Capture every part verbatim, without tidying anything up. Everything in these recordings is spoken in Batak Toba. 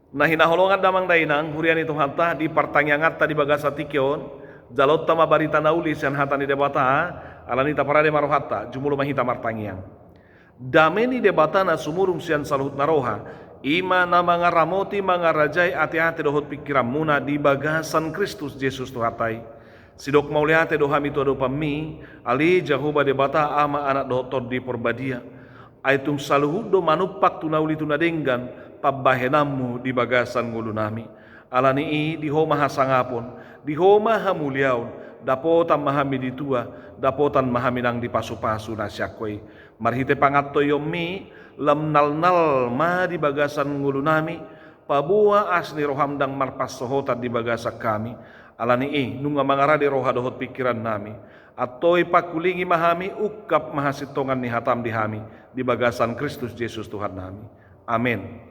Na hinaholongan damang dainang, huria ni Tuhanta, di partangianganta di bagasan tingki on, jalonta ma barita na uli sian hata ni Debata, alani i taparade ma rohanta, jumolo ma hita martangiang. Dame ni Debata na sumurung sian saluhut na roha, i ma na mangaramoti, mangarajai ateate dohot pingkiranmuna di bagasan Kristus Jesus Tuhanta i. Sidok mauliate do hami tu adopanmi, ale Jahowa Debata, Ama, Anak dohot Tondi Porbadia. Ai tung saluhut do manumpak tu na uli tu na denggan pambahenanmu di bagasan ngolunami. Alani i di Ho ma hasangapon, di Ho ma hamuliaon, dapotan ma hami di tua, dapotan ma hami nang di pasupasu na sian Ho i. Marhite pangantoionmi, lam nalnal ma di bagasan ngolunami, paboa asi ni roham ndang marpansohotan di bagasan hami. Alani i, nunga mangarade roha dohot pingkirannami. Antoi pangkulingi ma hami, ungkap ma hasintongan ni hatam di hami, di bagasan Kristus Jesus Tuhannami. Amen.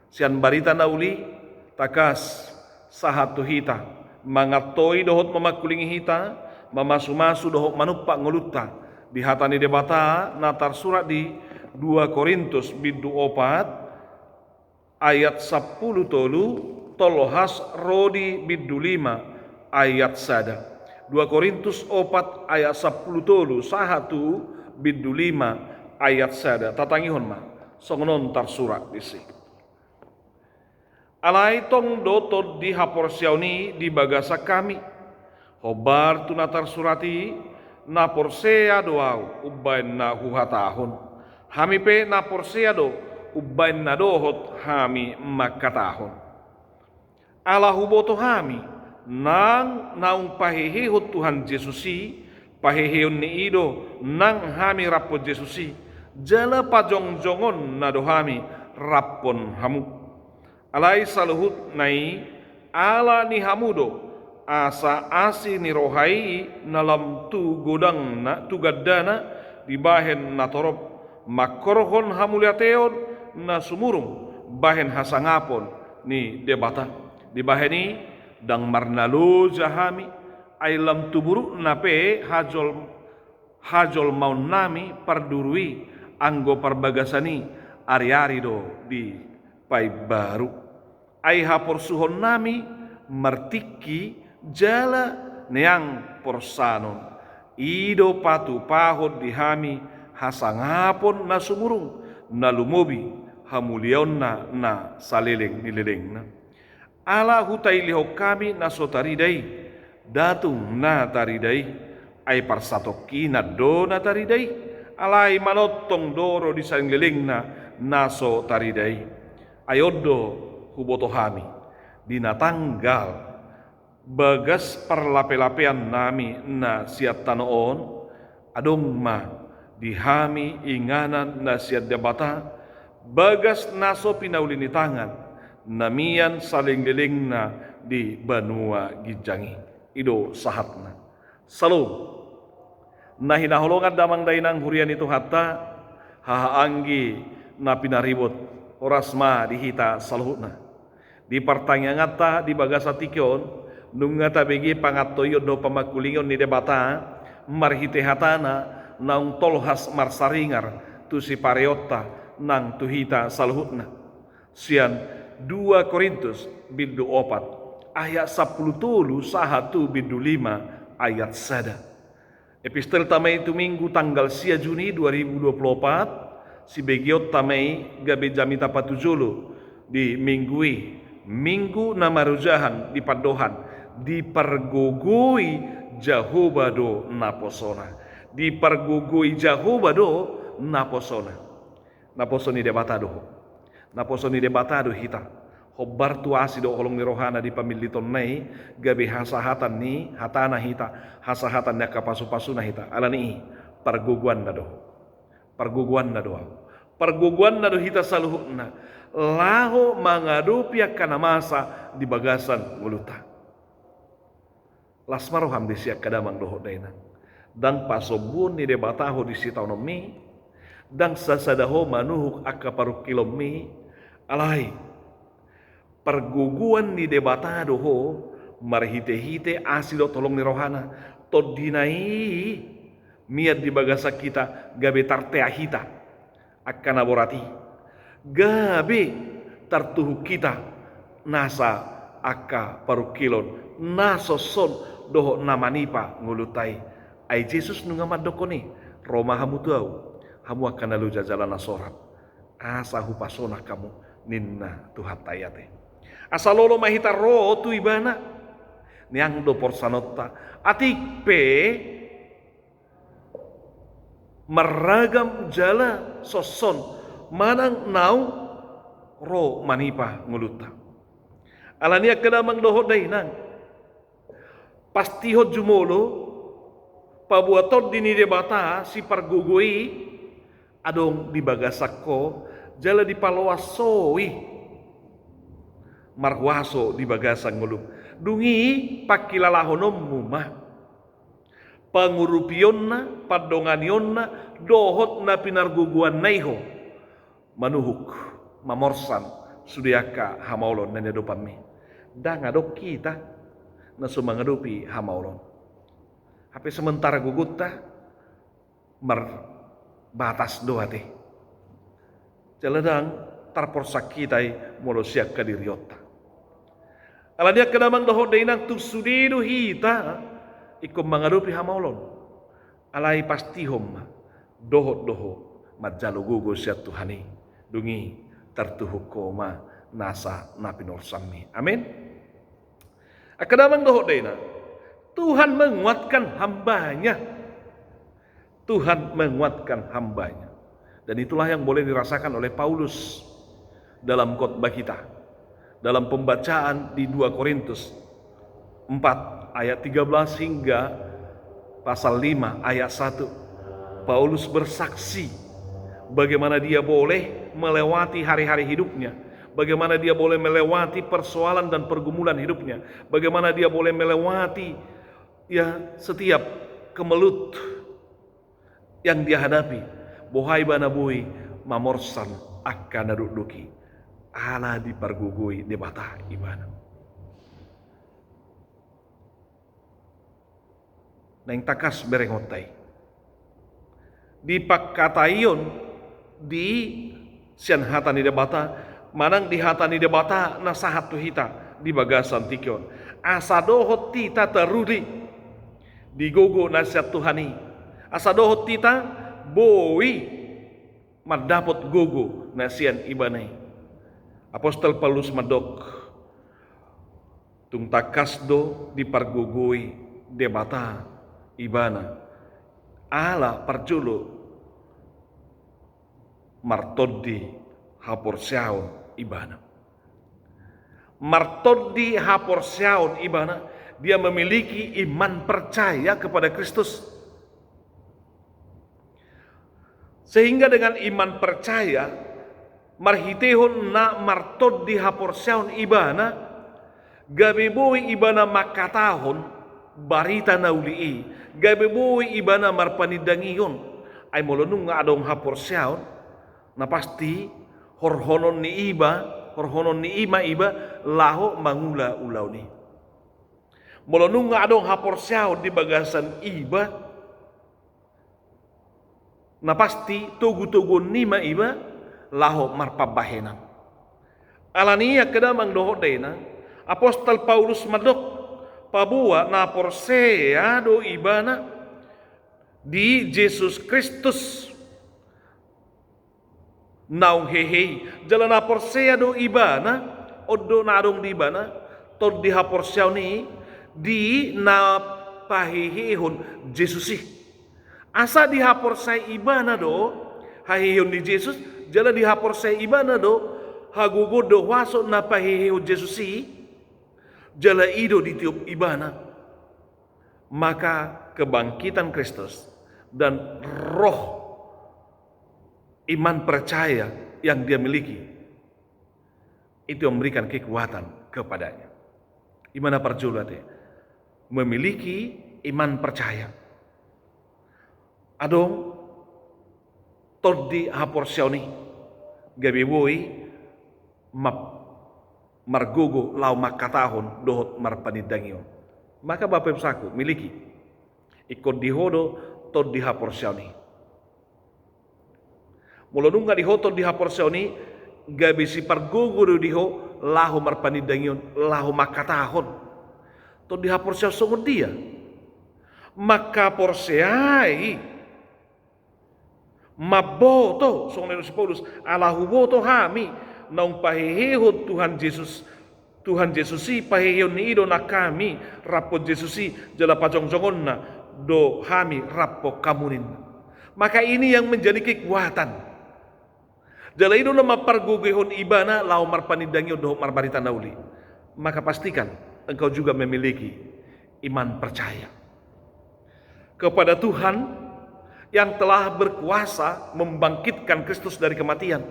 Sian barita na uli, tangkas sahat tu hita, mangantoi dohot mamangkulingi hita, mamasumasu dohot manumpak ngolunta, di hata ni Debata na tarsurat di dua Korintus bindu opat, ayat sampulu tolu, tolhas ro di bindu lima, ayat sada. Dua Korintus opat ayat sampulu tolu sahat tu bindu lima ayat sada. Tatangihon ma, songon on tarsurat disi. Alai tong do tondi haporseaon i di bagasan hami. Hombar tu na tarsurat i, na porsea do ahu umbahen na huhatahon. Hami pe na porsea do umbahen na dohot hami mangkatahon. Ala huboto hami, nang naung pahehehon Tuhan Jesus i, paheheon ni i do nang hami raphon Jesus i, jala pajongjongonna do hami raphon hamu. Alai saluhutna i ala ni hamu do, asa asi ni roha i na lam tu godangna, tu gandana, dibahen na torop, manghorhon hamuliateon na sumurung bahen hasangapon ni Debata. Dibahen i ndang marnaloja hami, ai lam tuburukna pe hajol hajolmaonnami parduru i, anggo parbagasan i ariari do dipaimbaru. Ai haporsuhonnami martingki jala neang porsanon. I do patupahon di hami hasangapon na sumurung, na lumobi hamuliaonna na saleleng ni lelengna. Ala hutailihon hami na so tarida i, ndang tung na tarida i, ai parsatongkinan do na tarida i, alai manongtong do ro di saleleng lelengna na so tarida i. Ai on do huboto hami, di na tanggal bagas parlapelapeannami na sian tano on, adong ma di hami inganan na sian Debata, bagas na so pinauli ni tangan, na mian saleleng lelengna di banua ginjang i. I do sahatna. Salom. Na hinaholongan damang dainang huria ni Tuhanta, hahaanggi na pinaribot, horas ma di hita saluhutna. Di partangianganta di bagasan tingki on, nunga tabege pangantoion dohot pamangkulingion ni Debata, marhite hatana naung tolhas marsaringar tu sipareonta nang tu hita saluhutna. Sian dua Korintus bindu opat ayat sampulu tolu sahat tu bindu lima ayat sada. Epistelta ma i tu Minggu tanggal sia Juni dua ribu dua puluh opat, sibegeonta ma i gabe jamita patujolo di Minggu i, Minggu na marojahan di pandohan, dipargogoi Jahowa do naposona. Dipargogoi Jahowa do naposona. Naposo ni Debata do ho. Naposo ni Debata do hita. Hombar tu asi dohot holong ni rohana di pamillitonna i, gabe hasahatan ni hatana hita, hasahatan ni angka pasupasuna hita. Alani i, pargogoanna do ho. Pargogoanna do ahu. Pargogoanna do hita saluhutna. Laho mangadopi angka na masa di bagasan ngolunta. Las ma roham disi angka damang dohot dainang. Ndang pasombuon ni Debata ho di sitaononmi, ndang sasada ho manuhuk angka parungkilonmi, alai pargogoan ni Debata do ho marhitehite asi dohot holong ni rohana. Tondina i mian di bagasan hita gabe tartea hita angka na borat i. Gabe tartuhuk hita nasa angka parungkilon na sonson dohot na manipa ngolunta i. Ai Jesus nunga mandokkon i, ro ma hamu tu Ahu, hamu angka na loja jala na sorang, asa hupasonang hamu, ninna Tuhanta i ate. Asa lolo ma hita ro tu Ibana. Niang do porsanonta, atik pe marragam jala sonson manang naung ro manipa ngolunta. Alani i angka damang dohot dainang, pastihon jumolo paboa Tondi ni Debata sipargogo i adong di bagasan ho jala dipaloas ho i marhuaso di bagasan ngolum. Dung i pangkilalahononmu ma pangurupionna, pandonganionna dohot na pinargogoanna i ho manuhuk, mamorsan sude angka hamaolon na niadopanmi. Ndang adong hita na so mangadopi hamaolon. Hape sementara gogonta marbatas do ate. Jala ndang tarporsan hita i molo sian hadirionta. Alani i angka damang dohot dainang, tung sude do hita ingkon mangadopi hamaolon. Alai pastihon ma dohot do ho manjalo gogo sian Tuhan i. Dung i tartuhuk ho ma nasa na pinorsanmi. Amin. Angka damang dohot dainang, Tuhan menguatkan hamba-Nya. Tuhan menguatkan hamba-Nya. Dan itulah yang boleh dirasakan oleh Paulus dalam khotbah kita. Dalam pembacaan di dua Korintus empat ayat tiga belas hingga pasal lima ayat satu, Paulus bersaksi bagaimana dia boleh melewati hari-hari hidupnya, bagaimana dia boleh melewati persoalan dan pergumulan hidupnya, bagaimana dia boleh melewati, ya, setiap kemelut yang dia hadapi. Boha ibana boi mamorsan angka na dokdok i, ala dipargogoi Debata ibana. Naeng tangkas berengonta i. Di pangkataion di sian hata ni Debata, manang di hata ni Debata na sahat tu hita di bagasan tingki on. Asa dohot hita taruli di gogo na sian Tuhan i. Asa dohot hita boi mandapot gogo na sian Ibana i. Apostel Paulus mandok, tung tangkas do dipargogoi Debata ibana, ala parjolo martondi haporseaon ibana. Martondi haporseaon ibana, dia memiliki iman percaya kepada Kristus. Sehingga dengan iman percaya, marhitehon na martondi haporseaon ibana, gabe boi ibana mangkatahon barita na uli i, gabe boi ibana marpanindangihon. Ai molo nunga adong haporseaon, na pasti horhonon ni iba, horhonon ni i ma iba laho mangula ulaon i. Molo nunga adong haporseaon di bagasan iba, na pasti togutoguon ni i ma iba laho marpambahenan. Alani i angka damang dohot dainang, Apostel Paulus mandok, paboa na porsea do ibana di Jesus Kristus naung hehe i, jala na porsea do ibana, on do na adong di ibana tondi haporseaon i, di na pahehehon Jesus i. Asa dihaporseai ibana do haheheon ni Jesus, jala dihaporseai ibana do hagogoon do huaso na pahehehon Jesus i, jala i do ditiop ibana. Maka kebangkitan Kristus dan roh iman percaya yang dia miliki itu yang memberikan kekuatan kepadanya. I ma na parjolo ate, memiliki iman percaya. Adong tondi haporseaon i, gabe boi ma-, margogo laho mangkatahon dohot marpanindangihon. Maka bapak ibu saku, miliki. Ingkon di ho do tondi haporseaon i. Molo nunga di ho tondi haporseaon i, gabe sipargogo do di ho laho marpanindangion, laho mangkatahon. Tondi haporseaon songon dia? Mangkaporseai, mamboto, songon na nidok si Paulus, ala huboto hami naung pahehehon Tuhan Jesus, Tuhan Jesus i, paheheon ni i do nang hami rap dohot Jesus i, jala pajongjongonna do hami rap dohot hamu ninna. Maka ini yang menjadi kekuatan. Jala i do na mampargogoihon ibana laho marpanindangion dohot marbarita na uli. Maka pastikan engkau juga memiliki iman percaya kepada Tuhan yang telah berkuasa membangkitkan Kristus dari kematian.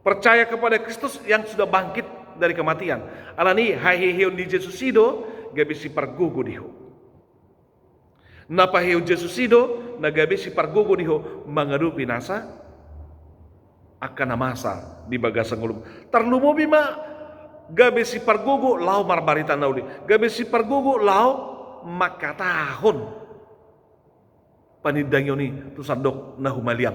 Percaya kepada Kristus yang sudah bangkit dari kematian. Alani haheheon ni Jesus i do gabe sipargogo di ho. Na paheheon Jesus i do na gabe sipargogo di ho mangadopi nasa angka na masa di bagasan ngolum. Tarlumobi ma gabe sipargogo laho marbarita na uli, gabe sipargogo laho mangkatahon panindangion i tu sandok na humaliang.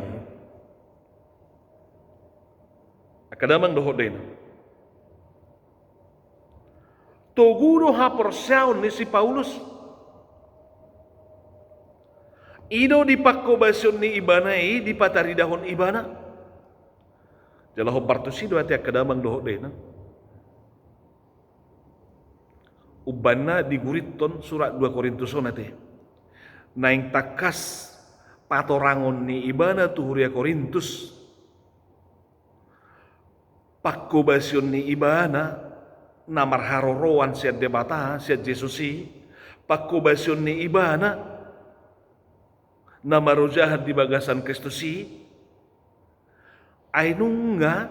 Angka damang dohot dainang, togu do haporseaon ni si Paulus. I do di pangkobasion ni ibana i dipataridahon ibana. Jala hombar tusi do ate angka damang dohot dainang. Umbahen na digurithon surat dua Korintus on ate, naeng tangkas patorangon ni ibana tu huria Korintus pangkobasion ni ibana na marharoroan sian Debata, sian Jesus i, pangkobasion ni ibana na marojahan di bagasan Kristus i, ai nunga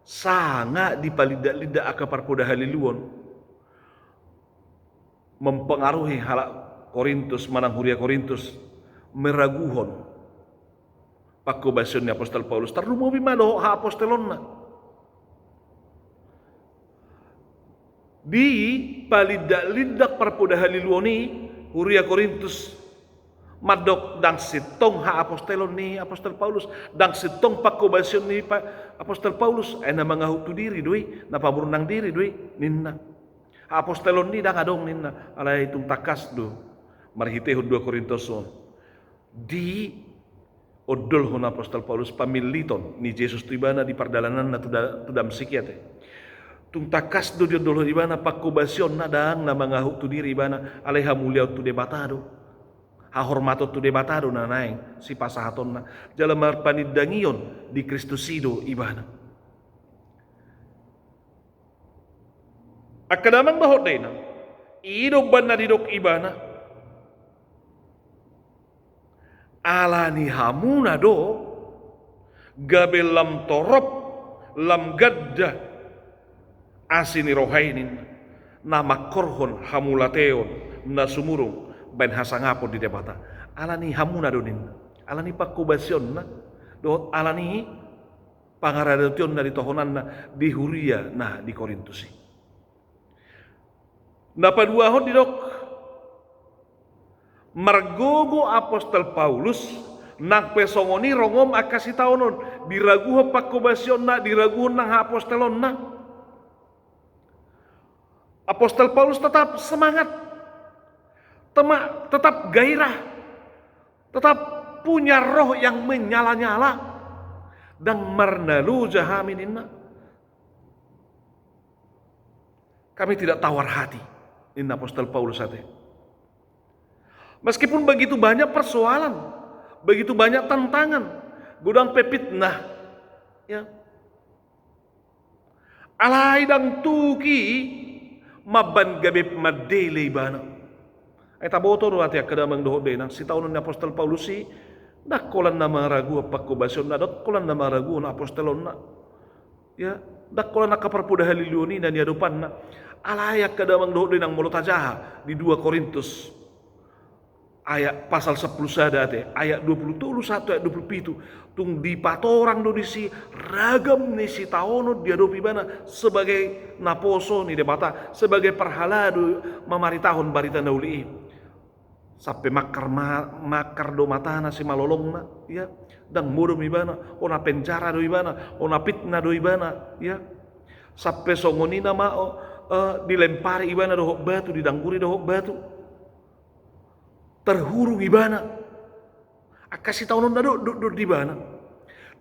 sanga dipalindak-lindak angka parpoda haliluon, mempengaruhi halak Korintus manang huria Korintus meraguhon pangkobasion ni apostel Paulus, tarlumobi ma dohot haapostelonna. Dipalindak-lindak parpoda haliluon i huria Korintus, mandok ndang sintong haapostelon ni apostel Paulus, ndang sintong pangkobasion ni pa-, apostel Paulus, ai na mangahut tu diri do i, na pamurnang diri do i ninna. Haapostelon i ndang adong ninna, alai tung tangkas do marhitehon dua Korintus on. Diondolhon apostel Paulus pamilliton ni Jesus tu ibana di pardalananna tu da-, tu Damsik i ate. Tung tangkas do diondolhon ibana pangkobasionna, ndang na mangahut tu diri ibana, alai hamuliaon tu Debata do. Hahormaton tu Debata do na naeng sipasahatonna. Jala marpanindangion di Kristus i do ibana. Angka damang dohot dainang, i do umbahen na didok ibana, ala ni hamuna do gabe lam torop, lam ganda asi ni roha i ninna, na mangkorhon hamauliateon na sumurung bahen hasangapon di Debata. Ala ni hamuna do ninna, ala ni pangkobasionna dohot ala ni pangaradotonna di tohonanna di huria na di Korintus i. Na paduahon didok, margogo apostel Paulus, nang pe songon i rongom angka sitaonon, diraguhon pangkobasionna, diraguhon nang haapostelonna. Apostel Paulus tetap semangat, tema-, tetap gairah, tetap punya roh yang menyala-nyala. Ndang marnaloja hami ninna. Kami tidak tawar hati, ninna apostel Paulus ate. Meskipun begitu banyak persoalan, begitu banyak tantangan, godang pe fitnah, ya. Alai ndang tuk i mambahen gabe mandele ibana. Ai taboto do ate angka damang dohot dainang, sitaonon ni apostel Paulus i, ndang holan na maraguhon pangkobasionna, ndang holan na maraguhon apostelonna. Ya, ndang holan angka parpoda haliluon i na niadopanna. Alai angka damang dohot dainang, molo tajaha di dua Korintus, ayat pasal sampulu sada ate, ayat dua pulu tolu sahat tu ayat dua pulu pitu, tung dipatorang do disi ragam ni sitaonon diadopi ibana sebagai naposo ni Debata, sebagai parhalado mamaritahon barita na uli i. Sampe mangkar ma-, mangkar do matana simalolongna, ya. Ndang modom ibana, hona penjara do ibana, hona fitnah do ibana, ya. Sampe songon i nama, eh, dilempari ibana dohot batu, didangguri dohot batu. Terhurung ibana. Angka sitaonon na dok, dok, dok di ibana.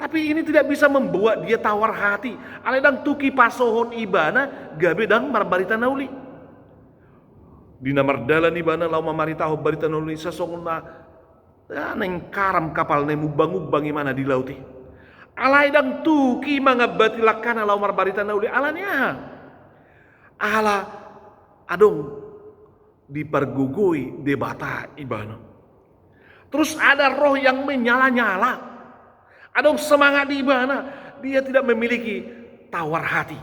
Tapi ini tidak bisa membuat dia tawar hati. Alai ndang tuki pasohot ibana gabe ndang marbarita na uli. Di na mardalan ibana laho mamaritahon barita na uli, sasongon na, ya, naeng karam kapalna i, mumbang-umbang ibana di laut i. Alai ndang tuki mangambati langkana laho marbarita na uli. Ala ni aha? Ala adong dipargogoi Debata ibana. Terus ada roh yang menyala-nyala. Adong semangat di ibana, dia tidak memiliki tawar hati.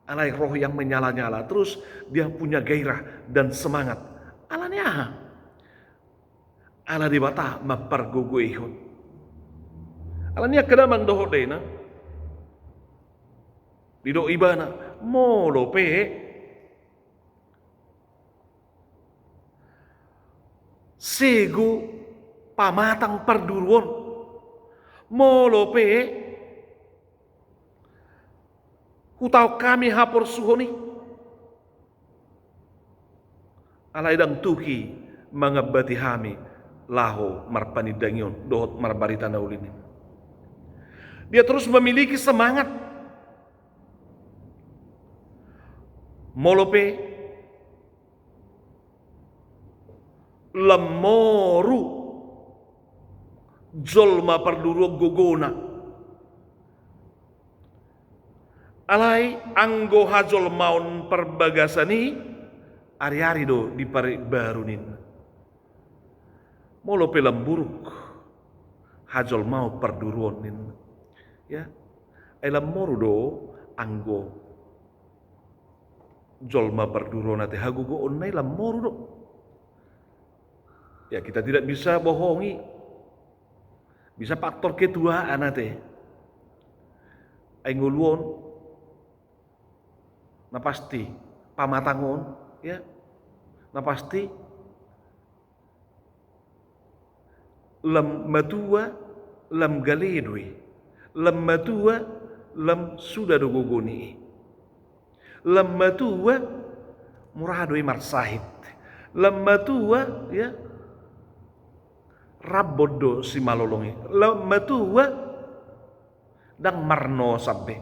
Alai roh yang menyala-nyala, terus dia punya gairah dan semangat. Ala ni aha? Ala Debata mampargogoihon. Ala ni aha, angka damang dohot dainang? Didok ibana, molo pe sego pamatang parduruon. Molo pe hutaon hami haporsuhon i, alai ndang tuki mangambati hami laho marpanindangion dohot marbarita na uli ninna. Dia terus memiliki semangat. Molo pe lam moru jolma parduruon gogona, alai anggo hajolmaon parbagasan i ari-ari do diparbaru ninna. Molo pe lam buruk hajolmaon parduruon ninna, ya, ai lam moru do anggo jolma parduruon ate, hagogoonna i lam moru do. Ya, kita tidak bisa bohongi. Bisa faktor ketuaan ate. Ai ngolu on na pasti pamatang on, ya, na pasti lam matua, lam gale do i. Lam matua, lam suda do gogo ni i. Lam matua, mura do i marsahit. Lam matua, ya, rambon do simalolong i. Lam matua, ndang marnosap be.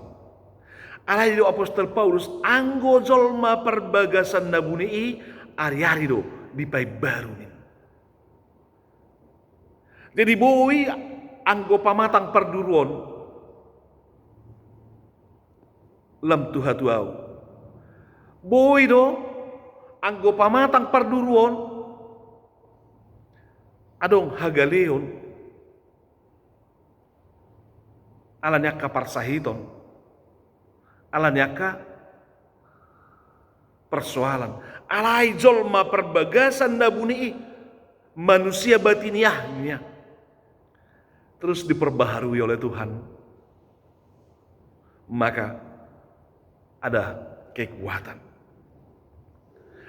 Alai didok apostel Paulus, anggo jolma parbagasan na buni i, ari-ari do dipaimbaru ninna. Jadi boi anggo pamatang parduruon lam tu hatuaon. Boi do anggo pamatang parduruon adong hagaleon. Ala ni angka parsahiton, ala ni angka persoalan. Alai jolma parbagasan na buni i, manusia batiniah, ya, terus diperbaharui oleh Tuhan, maka ada kekuatan,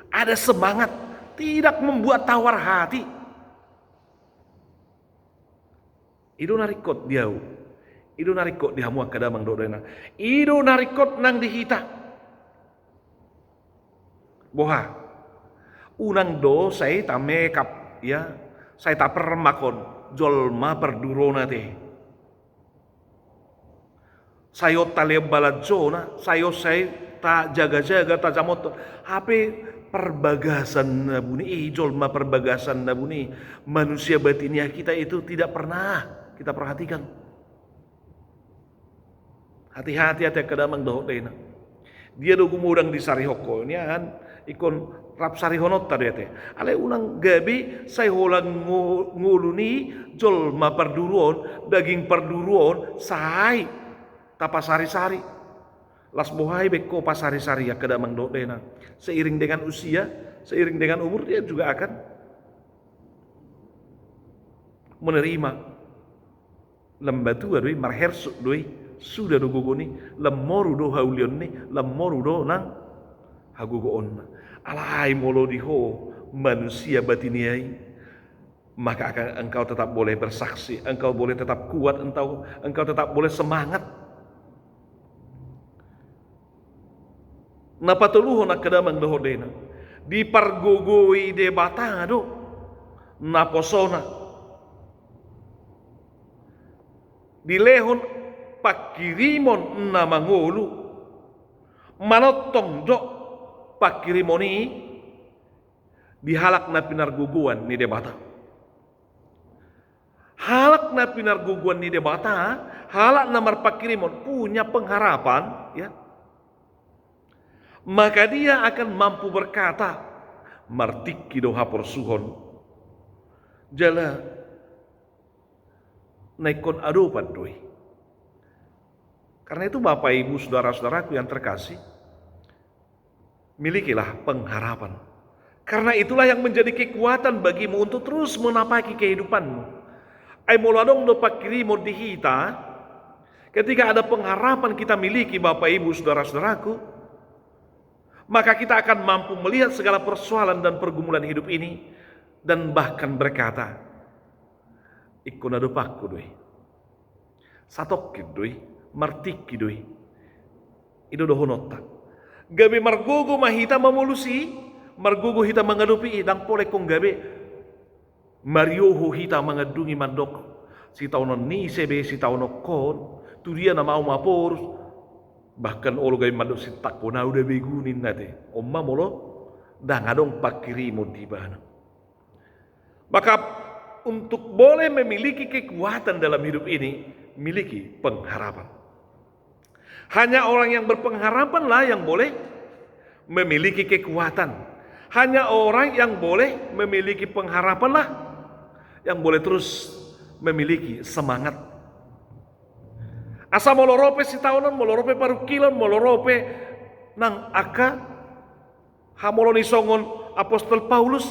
ada semangat, tidak membuat tawar hati. I do na ringkot di ahu. I do na ringkot di hamu angka damang dohot dainang. I do na ringkot nang di hita. Boha? Unang do sai ta-make up, ya, sai tapermak on jolma parduruon ate. Sai on talean balanjona, sai on sai tajaga-jaga, tajamothon. Hape parbagasan na buni i, jolma parbagasan na buni i, manusia batiniah kita itu tidak pernah kita perhatikan. Hati-hati ate angka damang dohot dainang. Dia do gumodang disarihon ho, nian ingkon rap sarihononta do i ate. Alai unang gabe sai holan ngo-, ngolu ni jolma parduruon, daging parduruon, sai tapasari-sari. Las boha i be ingkon pasari-sari angka damang dohot dainang. Seiring dengan usia, seiring dengan umur, dia juga akan menerima. Lam matua do i, marhersuk do i, suda do gogo ni i, lam moru do haulion ni i, lam moru do nang hagogoonna. Alai molo di ho manusia batiniah i, maka akan engkau tetap boleh bersaksi, engkau boleh tetap kuat, engkau, engkau tetap boleh semangat. Na patoluhon angka damang dohot dainang, dipargogoi Debata do naposona. Dilehon pangkirimon na mangolu, manongtong do pangkirimon i di halak na pinargogoan ni Debata. Halak na pinargogoan ni Debata, halak na marpangkirimon, punya pengharapan, ya. Maka dia akan mampu berkata, martingki do haporsuhon. Jala na ingkon adopan do i. Karena itu, Bapak Ibu, saudara-saudaraku yang terkasih, milikilah pengharapan. Karena itulah yang menjadi kekuatan bagimu untuk terus menapaki kehidupanmu. Ai molo adong do pangkirimon di hita, ketika ada pengharapan kita miliki, Bapak Ibu, saudara-saudaraku, maka kita akan mampu melihat segala persoalan dan pergumulan hidup ini dan bahkan berkata, "Ingkon adopanku do i. Satongkin do i, martingki do i." I do dohononta. Gabe margogo ma hita mamolus i, margogo hita mangadopi i, ndang pola ingkon gabe marioho hita mangandungi mandok, "Sitaonon ni ise be sitaononkon, tu dia nama au maporus?" Bahkan olo gabe mandok, "Sintangkon au da begu," ninna te. On ma molo ndang adong pangkirimon di ibana. Maka untuk boleh memiliki kekuatan dalam hidup ini, miliki pengharapan. Hanya orang yang berpengharapanlah yang boleh memiliki kekuatan. Hanya orang yang boleh memiliki pengharapanlah yang boleh terus memiliki semangat. Asa molo ro pe sitaonon, molo ro pe parungkilon, molo ro pe nang angka hamolon i songon apostel Paulus,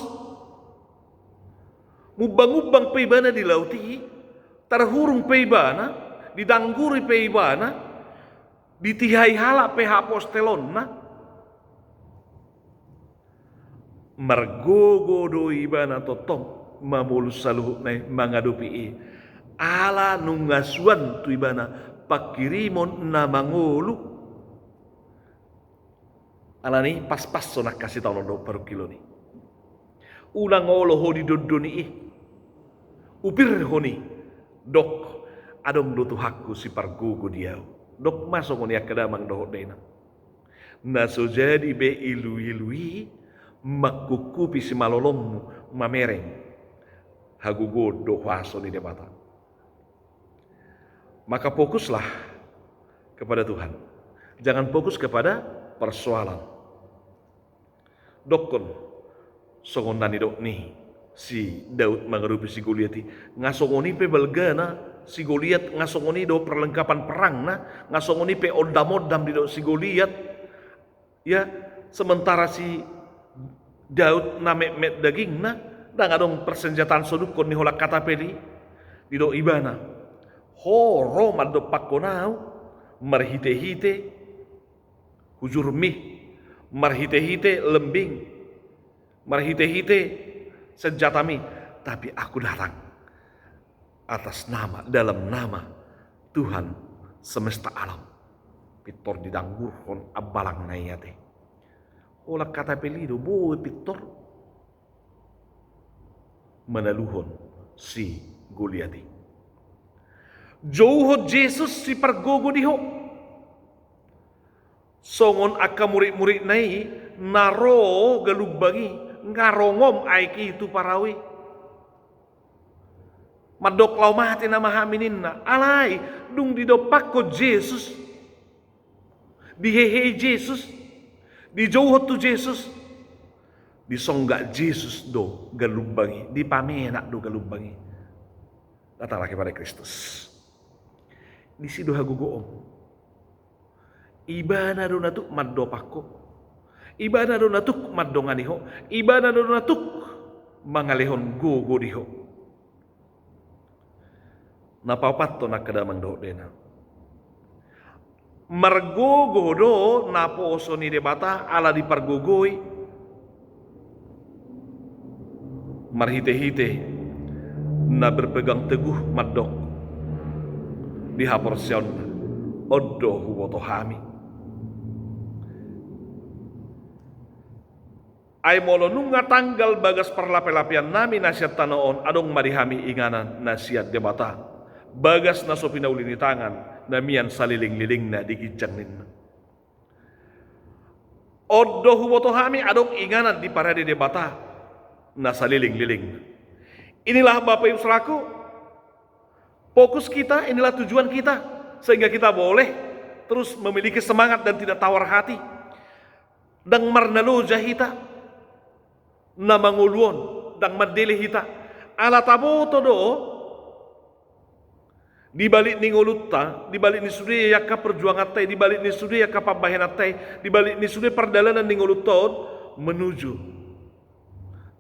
mumbang-umbang pe ibana di laut i, tarhurung pe ibana, didangguri pe ibana, ditihai halak pe hapostelonna, margogo do ibana tongtong mamolus saluhutna i, mangadopi i, ala nunga suan tu ibana pangkirimon na mangolu. Alani i paspashon angka sitaonon dohot parungkilon i. Unang olo ho didondoni i. Upirhon i. Dok, adong do Tuhanku sipargogo di ahu. Dok ma songon i angka damang dohot dainang. Na so jadi be ilu-ilu i mangkungkupi simalolongmu mamereng hagogoon dohot huaso ni Debata. Maka fokuslah kepada Tuhan. Jangan fokus kepada persoalan. Dokkon, songon na nidok ni si Daud mangadopi si Goliat i, nga songon i pe balgana si Goliat, nga songon i do perlengkapan perangna, nga songon i pe ondam-ondam didok si Goliat. Ya, sementara si Daud na metmet dagingna, ndang adong persenjataan sodukkon ni holan katapel i, didok ibana, ho ro mandompakkon ahu marhite-hite hujurmi, marhite-hite lembing, marhite-hite senjatami, tapi aku datang atas nama, dalam nama Tuhan semesta alam. Pintor didanggurhon ambalangna i ate. Holan katapel i do boi pintor manaluhon si Goliat i. Jouhon Jesus sipargogo di ho. Songon angka murid-muridna i na ro galumbang i, nga ronggom aek i tu parau i. Mandok laho mate nama hami ninna. Alai dung didompakkon Jesus, dihehei Jesus, dijouhon tu Jesus, disonggak Jesus do galumbang i, dipamenak do galumbang i. Datanglah kepada Kristus. Disi do hagogoon. Ibana do na tuk mandopak ho. Ibana do na tuk mandongani ho. Ibana do na tuk mangalehon gogo di ho. Na paopathon angka damang dohot dainang, margogo do naposo ni Debata ala dipargogoi. Marhitehite na berpegang teguh mandok di haporseaonna, on do huboto hami. Ai molo nunga tanggal bagas parlape-lapeannami na sian tano on, adong ma di hami inganan na sian Debata, bagas na so pinauli ni tangan, na mian salelenglelengna di ginjang ninna. On do huboto hami adong inganan diparade Debata na salelenglelengna. Inilah Bapak Ibu Saudaraku, fokus kita, inilah tujuan kita, sehingga kita boleh terus memiliki semangat dan tidak tawar hati. Ndang marnaloja hita na mangolu on, ndang mandele hita. Ala taboto do, di balik ni ngolunta, di balik ni sude angka perjuanganta i, di balik ni sude angka pambahenanta i, di balik ni sude pardalanan ni ngolunta on menuju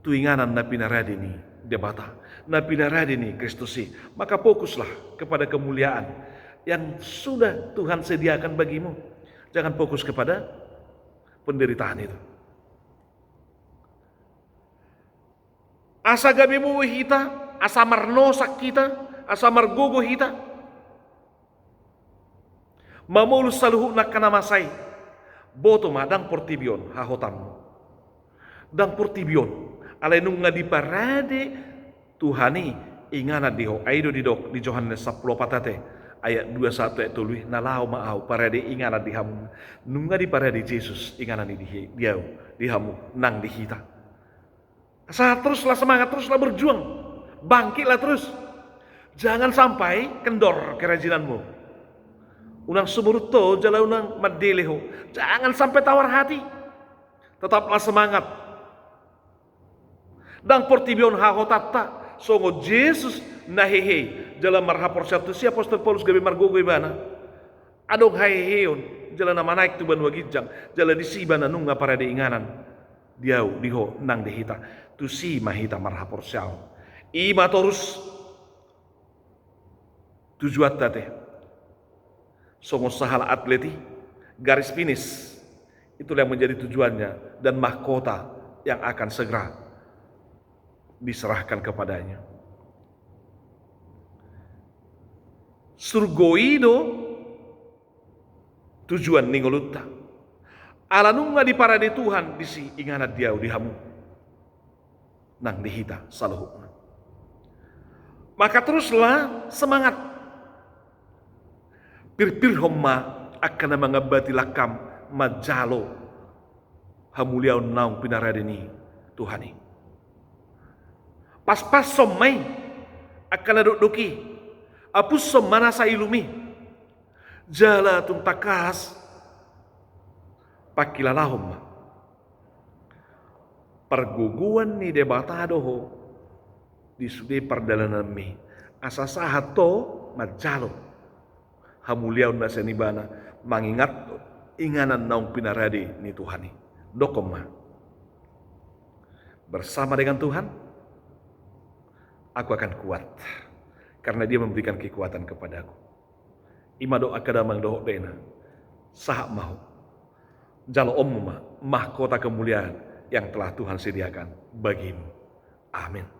tu inganan na pinarade ni Debata, na pinarade ni Kristus i. Maka fokuslah kepada kemuliaan yang sudah Tuhan sediakan bagimu. Jangan fokus kepada penderitaan itu. Asa gabe boi hita, asa marnosak hita, asa margogo hita mamolus saluhutna angka na masa i. Boto ma, ndang portibi on hahotammu. Ndang portibi on, alai nunga diparade Tuhan i inganan di ho. Ai do didok di Johannes sampulu opat ate, ayat dua sahat tu ayat tolu i, na laho ma ahu parade inganan di hamu. Nunga diparade Jesus inganan i di, di ahu, di hamu nang di hita. Asa teruslah semangat, teruslah berjuang. Bangkitlah terus. Jangan sampai kendor kerajinanmu. Unang sumurut ho, jala unang mandele ho. Jangan sampai tawar hati. Tetaplah semangat. Ndang portibi on hahotanta, songon Jesus na hehe, jala marhaporseaon tusi apostel Paulus gabe margogo ibana. Adong haheheon, jala na manaek tu banua ginjang, jala disi ibana nunga parade inganan di ahu, di ho, nang di hita. Tusi ma hita marhaporseaon. I ma torus tujuanta te. Songon sahalak atlet i, garis finish, itulah yang menjadi tujuannya dan mahkota yang akan segera diserahkan kepadanya. Surgo i do tujuan ni ngolunta. Ala nunga diparade Tuhan disi inganan di ahu, di hamu nang di hita saluhutna. Maka teruslah semangat. Pirpirhon ma angka na mangambati langkam manjalo hamuliaon naung pinarade ni Tuhan i. Paspashon ma i angka na dokdok i. Apushon ma nasa ilum i. Jala tung tangkas pangkilalahon ma. Pargogoan ni Debata do ho di sude pardalananmi, asa sahat ho manjalo hamuliaon na sian ibana, mangingat inganan naung pinarade ni Tuhan i. Dokkon ma, bersama dengan Tuhan aku akan kuat, karena Dia memberikan kekuatan kepadaku. I ma do angka damang dohot dainang, sahat ma ho. Jaloonmu ma mahkota kemuliaan yang telah Tuhan sediakan bagimu. Amin.